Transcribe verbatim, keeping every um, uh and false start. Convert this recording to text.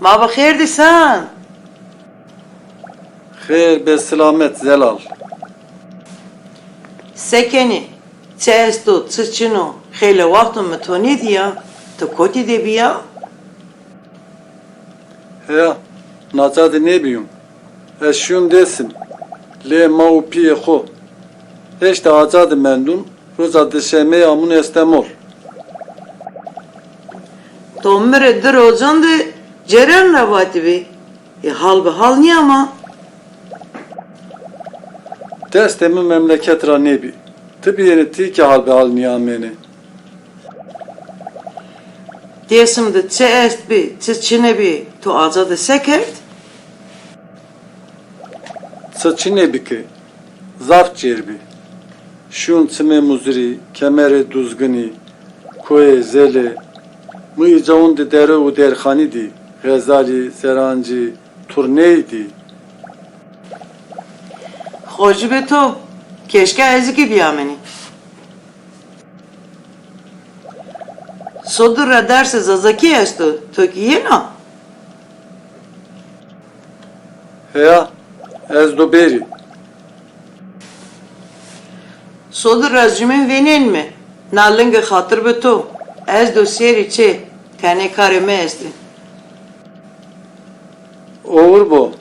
Ma bi xêr dîsan. Xêr be silamet Zelal. Se kenî? Çi esto, çi çin o? Xeyle waxto mi to nêdîya. Ti kotî de bîya? Heya, naca de nêbîyûm. Ez şîyûm Dêsim. Lê ma û pîyê xo. Eşte aca de mendûn, roja dişemeyî amûn Estemol. To mi rê di rojan de cêren ra vatîbî. Ê hal bi hal nîyama. Destê mi memleket ra nêbî. Ti bîyêne tî kî hal bi hal nîyamêne. Dêsim de çi estbî, çi çinebî, to aca de se kerd? Çi çinebî ke, zaf cêr bî. Şîyûn Çimê Muzirî, Kemerê Duzginî, Koyê Zelê. Mi îcaûn de dere û derxanî dî, xezalî, serancî, turneyî dî. Xocî be to, keşka ez kî bîyamenî. Sodir ra dersê zazakî esto, to kî yena? Heya, ez do bêrî. Sodir ra zumîn vênên mi. Na linge xatir bi to. Ez do sêrî çê. Tenê karê mi estê. Owir bo,